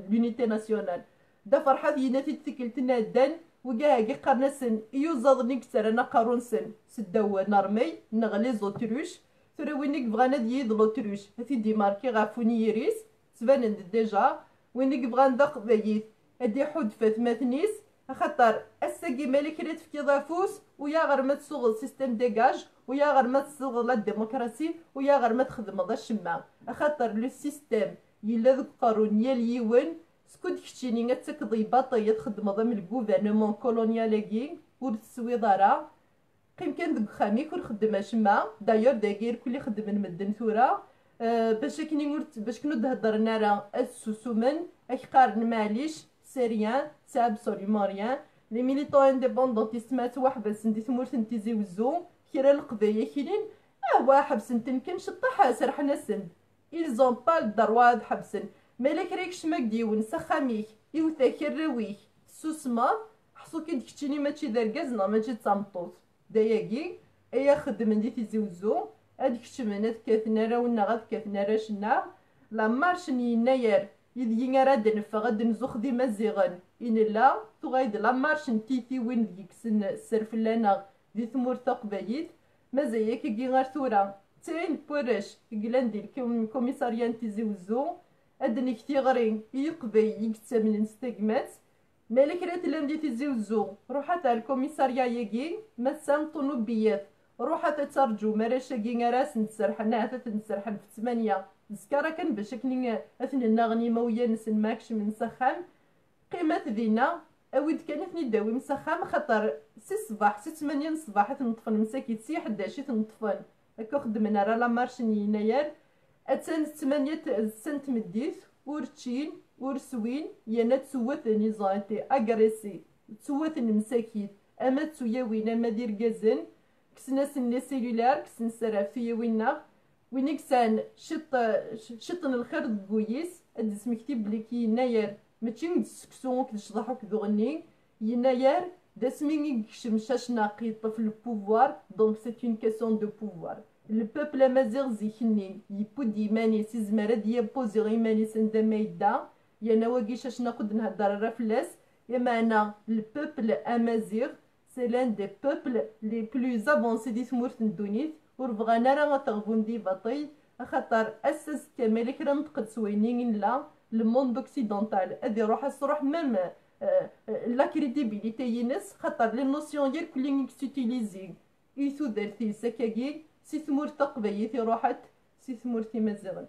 l'unité nationale. Dda Ferḥat yenna-t-id tikkelt n ɛeddan, wigi-agi qqaren-asen iyuzaḍen i yettarran aqerru-nsen seddaw n ṛṛmey neɣ les autruches. Tura win i yebɣan ad yili d l'autruche, ad t-id-imarki ɣef unyir-is, ttbanen-d déjà. Win i yebɣan d aqbaylit, ad iḥudd f atmaten-is, axaṭer ass-agi ma yella kra tefkiḍ afus, uyaɣer ma tsuɣeḍ système dégage, uyaɣer ma tsuɣeḍ la démocratie, uyaɣer ma txedmeḍ acemma. Axaṭer le système yella deg uqerru n yal yiwen, skud keččini ad takeḍ i baṭel ad txedmeḍ am le gouvernement colonial-agi, ur teswiḍ ara. Qqim kan deg uxxam-ik, ur xeddem acemma. D'ailleurs, dagi irkul i xeddmen medden tura. Euh, bac akken ur t-, bac akken ur d-heddren ara, ad ssusumen, ad k-qqaren maɛlic, c'est rien, c'est absolument rien. Les militants indépendantistes ma ttwaḥbasen di tmurt n Tizi Wezzu, kra n Leqbayel akinin, ah, wa, ḥebsen-ten kan ceṭṭaḥ, serḥen-asen-d. Ils ont pas le droit ad ḥebsen. Ma yella kra yekcem-ak-d yiwen s axxam-ik, iwet-ak arraw-ik, tessusmeḍ, ḥṣu-k-id keččini mačči d argaz neɣ mačči d tameṭṭut. D ayagi ay axeddmen di Tizi Wezzu, ad kecmen, ad kkaten arraw-nneɣ, ad kkaten arrac-nneɣ. La marche n Yennayer, ideg ara d-neffeɣ, ad d-nzux d Imaziɣen i nella, tuɣal-d la marche n tiytiwin deg yekksen sser fell-aneɣ di tmurt taqbaylit. Mazal akkagi ar tura, d tayen n warrac i yellan di lkum-, lkumisarya n Tizi Wezzu, ad d-neg tiɣri i Yiqbayliyen i yettamnen s tagmat. Ma yella kra tellam di Tizi Wezzu, ruḥet ar lkumisarya-agi, ma tesɛam ṭunubilat, ruḥet ad terǧum arrac-agi ara asen-d-serḥen, ahat ad ten-d-serḥen f ttmanya, d skara kan bac akken i, ad ten-nnaɣen imawlan-nsen ma kecmen s axxam. Qqimet dinna, awi-d kan ad ten-id-tawim s axxam, axaṭer si ṣṣbeḥ, si ttmanya n ṣṣbeḥ i ten-ṭṭfen msakit, si ḥdac i ten-ṭṭfen. Akka ur xeddmen ara la marche n Yennayer. Attan d ttmanya d setta n tmeddit, ur ččin, ur swin, yerna ttewwaten, ils ont été agressés. Ttewwaten msakit, ama d tuyawin, ama d irgazen, kksen-asen les cellulaires, kksen sser ɣef tuyawin-nneɣ. Win i yesɛan ciṭ, ciṭ n lxir deg wul-is, ad d-yesmekti belli Yennayer mačči d seksu akked ccḍeḥ akked uɣenni. Yennayer d asmi i yekcem Cacnaq, yeṭṭef le pouvoir, donc c'est une question de pouvoir. Le peuple amaziɣ zik-nni yewwi-d iman-is, izmer ad yimpozi iman-is anda ma yedda, yerna wagi Cacnaq ur d-nhedder ara fell-as, lameɛna le peuple amaziɣ c'est l'un des peuples les plus avancés di tmurt n ddunit, ur bɣan ara ad teɣbun di baṭel, axaṭer ass azekka ma yella kra neṭqed s wayen i nella, le monde occidental ad iruḥ ad sruḥ même, euh, euh, la crédibilité-ines, xaṭer les notions irkelli i yettutilizi i tudert-is akkagi, si tmurt taqbaylit i ruḥet si tmurt imaziɣen.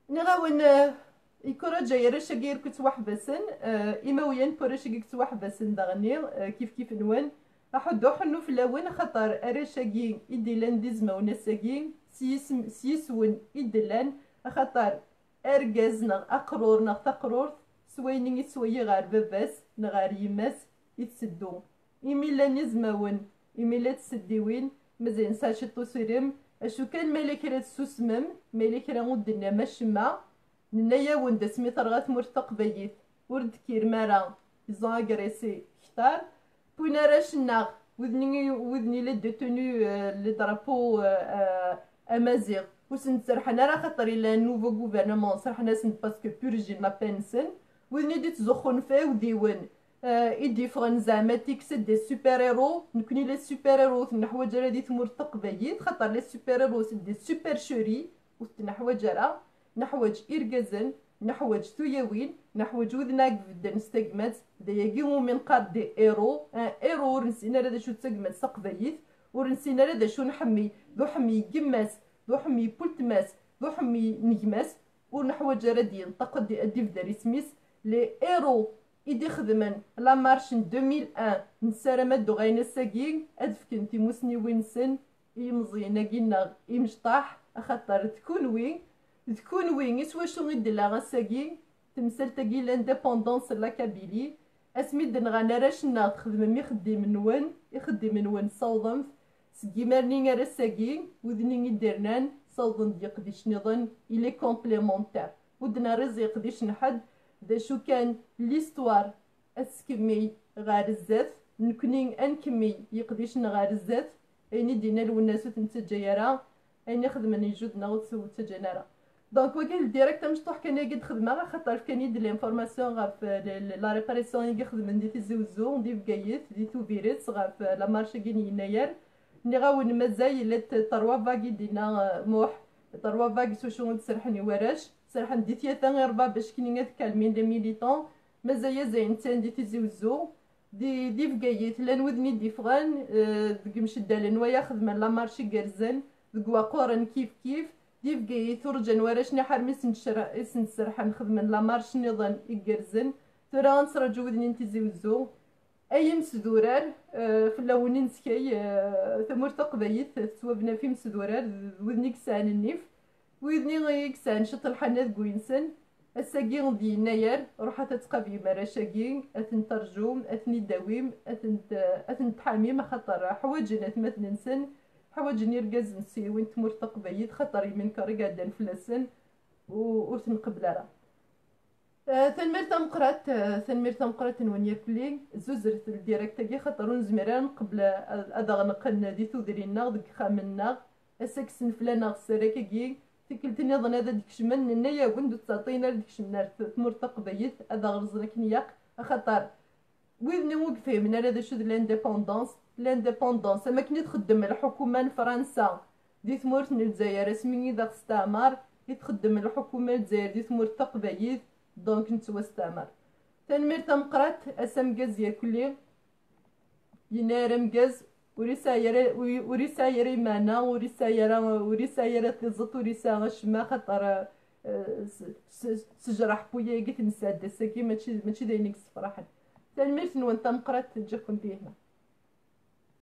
Nniɣ-awen, eh, ikuraǧay arrac-agi irku ttwaḥbasen, eh, imawlan n warrac-agi yettwaḥbasen daɣenni, eh, kif kif nwen. Aḥuddu ḥennu fell-awen, axaṭer arrac-agi i d-illan d izmawen ass-agi, s yisem-, s yiswen i d-llan, axaṭer argaz neɣ aqrur neɣ taqrurt, s wayen i yettwali ɣer baba-s neɣ ɣer yemma-s i tetteddu. Imi llan izmawen, imi llant tseddiwin, mazal nesɛa ciṭ usirem, acu kan ma yella kra tessusmem, ma yella kra ur d-tennam acemma, nenna-yawen-d asmi terɣa tmurt taqbaylit, ur d-tekkirem ara, ils ont agressé kter, wwin arrac-nneɣ, wid-nni, wid-nni les détenus, euh, le drapeau, euh, euh, amaziɣ, ur sen-d-serḥen ara, xaṭer il y a un nouveau gouvernement, serḥen-asen-d parce que purgin la peine-nsen, wid-nni d-ittzuxxun f iɛudiwen, euh, i d-yeffɣen zeɛma tikkes des super-héros. Nekkni les super-héros ur ten-neḥwaǧ ara di tmurt taqbaylit, xaṭer les super-héros c'est des supercheries, ur ten-neḥwaǧ ara. Neḥwaǧ irgazen, neḥwaǧ tuyawin, neḥwaǧ widen ara ibedden s tagmat. D ayagi umi neqqar des héros. Un héros ur nessin ara d acu d tagmat s taqbaylit, ur nessin ara d acu nḥemmi, d uḥemmi n yemma-s, d uḥemmi n weltma-s, d uḥemmi n gma-s, ur neḥwaǧ ara ad d-yenṭeq, ad d-, ad d-ibder isem-is. Les héros i d-ixedmen la marche n deux mille un, nessaram ad d-uɣalen ass-agi, ad fken timusniwin-nsen i yimeẓyen-agi-nneɣ imecṭaḥ, axaṭer d kunwi, d kunwi i s wacu i d-tella ass-agi temsalt-agi, l'indépendance n la Kabylie, asmi d-nɣan arrac-nneɣ, txedmem ixeddimen-nwen, ixeddimen-nwen tessawḍem-t, Seg imarni ar ass-agi, wudni i d-irnan, ssawḍen-d yiqdicen-nniḍen, il est complémentaire. Ur d-nerriẓ iqdicen ḥedd, d acu kan, l'histoire ad tkemmil ɣer zdat, nekni ad nkemmil yiqdicen ɣer zdat, ayen i d-yenna Lwennas ur t-nettaǧǧa ara, ayen i xedmen ijudanen ur t-ttaǧǧan ara. Donc, wagi d direct amecṭuḥ kan i d-xedmeɣ, axaṭer fkan-iyi-d l'information ɣef, euh, le, le, la réparation i xedmen di Tizi Wezzu, di Bgayet, di Tubiret, ɣef, euh, la marche-agi n Yennayer. Nniɣ-awen mazal yella-d trois vagues i d-yenna, euh, Muḥ, trois vagues s wacu i d-serrḥen i warrac, serrḥen di tyata i rebɛa bac knin ad calmin les militants, mazal azay netta di Tizi Wezzu. Di, di Bgayet, llan widen i d-iffɣen, eh, deg imceddalen waya xedmen la marche igerrzen, deg Waqquren kif kif, di Bgayet ur ǧǧan warrac-nni ḥarmi i sen-serḥen xedmen la marche nniḍen igerrzen, tura ad nettṛaǧu widen n Tizi Wezzu. Ay imesdurar, eh, fell-awen i nettkel, eh, tamurt taqbaylit tettwabna ɣef imesdurar, d widen i yesɛan nnif, widen i yesɛan ciṭ lḥanna deg wul-nsen, ass-agi d Yennayer, ruḥet ad tqablem arrac-agi, ad ten-terjum, ad ten-id-tawim, ad ten-, ad ten-tḥamim, axaṭer ḥwaǧen atmaten-nsen, ḥwaǧen irgazen s tyawin n tmurt taqbaylit, xaṭer imenkeṛ i iɛeddan fell-asen, u-, ur ten-nqebbel ara. Eh, tanemmirt tameqqrant, eh, tanemmirt tameqqrant-nwen irkelli, zuzret ldirect-agi, xaṭer ur nezmir ara nqebbel, eh, ad, ad aɣ-neqqen di tudrin-nneɣ, deg yixxamen-nneɣ, ass-a kksen fell-aneɣ ssarek-agi, tikkelt nniḍen ad d-kecmen, nenna-yawen-d ur ttɛeṭṭiyen ara ad d-kecmen ar t-, tmurt taqbaylit, ad aɣ-rẓen akken ilaq, axaṭer wid-nni ur yefhimen ara d acu d l'indépendance, l'indépendance, am akken i txeddem lḥukuma n Fransa di tmurt n Lezzayer asmi i d aɣ-testeɛmar, i txeddem lḥukuma n Lezzayer di tmurt taqbaylit, donc nettwasteɛmar. Tanemmirt tameqqrant, ass ameggaz irkelli. Yennayer ameggaz, ur yesɛi ara, ur, ur yesɛi ara imeɛna, ur yesɛi ara, ur yesɛi ara tiẓeṭ, ur yesɛi acemma, xaṭer, eh, s-, s-, sejraḥ n wayagi i t-nesɛedda ass-agi, mačči, mačči d ayen i yessefraḥen. Tanemmirt-nwen tameqqrant, ǧǧiɣ-ken di lehna.